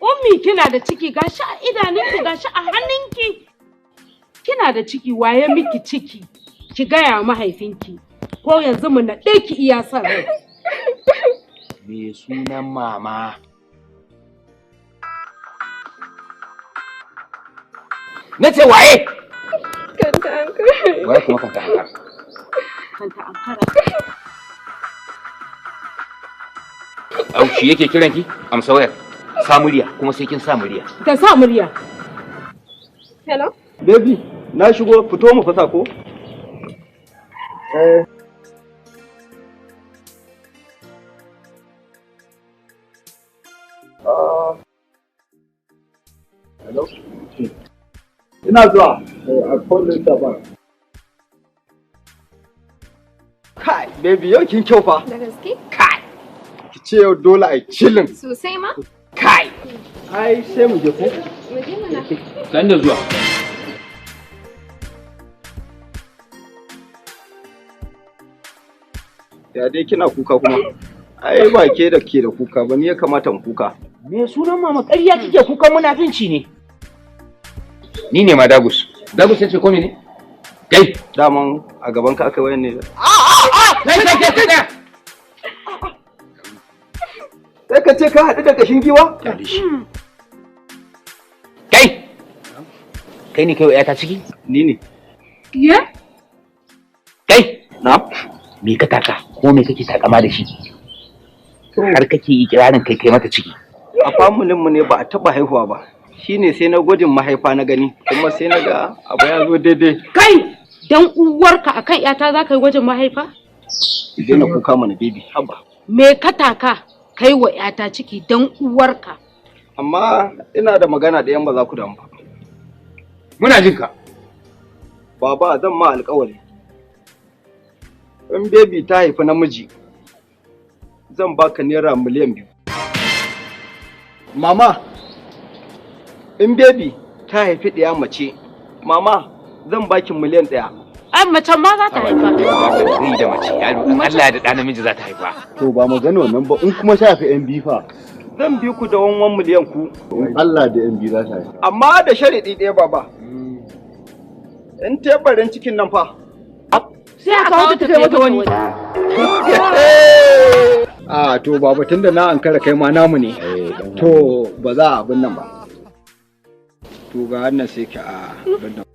Ummi kina da ciki gashi a idanunki gashi a hannunki. Kina da ciki waye miki ciki? Ki gaya mahaifinki. Ko yanzu mu naɗe ki iya son rai. Me sunan mama? Na ce waye? Kanta ankara. Waye kuma kanta ankara? Kanta ankara. Au shi yake kiran ki? Amsa wayar. Sa murya kuma sai kin sa murya. Ta sa murya. Hello? Baby, na shigo fito mu fasa ko? Eh. Hello? Ina zuwa a call later back. Kai, baby, yau kin kyau fa. Da gaske? Kai! Ki ce yau dole a chillin. Sosai ma? Kai! Ai, sai mu je ko? Mu je mana. San da zuwa. Ya dai kina kuka kuma? Ai ba ke da ke da kuka ba, ni ya kamata in kuka. Me sunan mama ƙarya kike kukan munafinci ne? Ni ne ma Dagus. Dagus yace ko mene? Kai! Daman a gaban ka aka wayan ne. Kai kai kai kai! Sai ka ce ka haɗu da kashin giwa? Kai! Kai ne kai wa ta ciki? Ni ne. Ye? Kai! Na? Me ka taka ko me kake takama da shi? Har kake ikirarin kai kai mata ciki. A familin mu ne ba a taɓa haihuwa ba. Shine sai na gwajin mahaifa na gani kuma sai na ga abu ya zo daidai. Kai! Dan uwarka akan yata za ka yi gwajin mahaifa? Ki daina kuka mana baby, haba. Me ka taka kai wa yata ciki dan uwarka? Amma ina da magana da yan ba za ku damu ba. Muna jin ka. Baba zan ma alƙawari. In baby ta haifi namiji, zan baka naira 2,000,000. Mama, in baby ta haifi ɗiya mace, mama zan baki 1,000,000. Ai macen ma za ta haifa. Zai da mace, yaro Allah da ɗa namiji za ta haifa. To ba magana wannan ba, in kuma ta haifi yan biyu fa. Zan bi ku da 1,000,000 ku. In Allah da yan biyu za ta haifa. Amma da sharaɗi ɗaya baba. In tebarin cikin nan fa. Sai a kawo ta kai mata wani. A to baba tunda na ankara kai ma namu ne. To ba za a abin nan ba. To ga wannan sai ka a abin nan.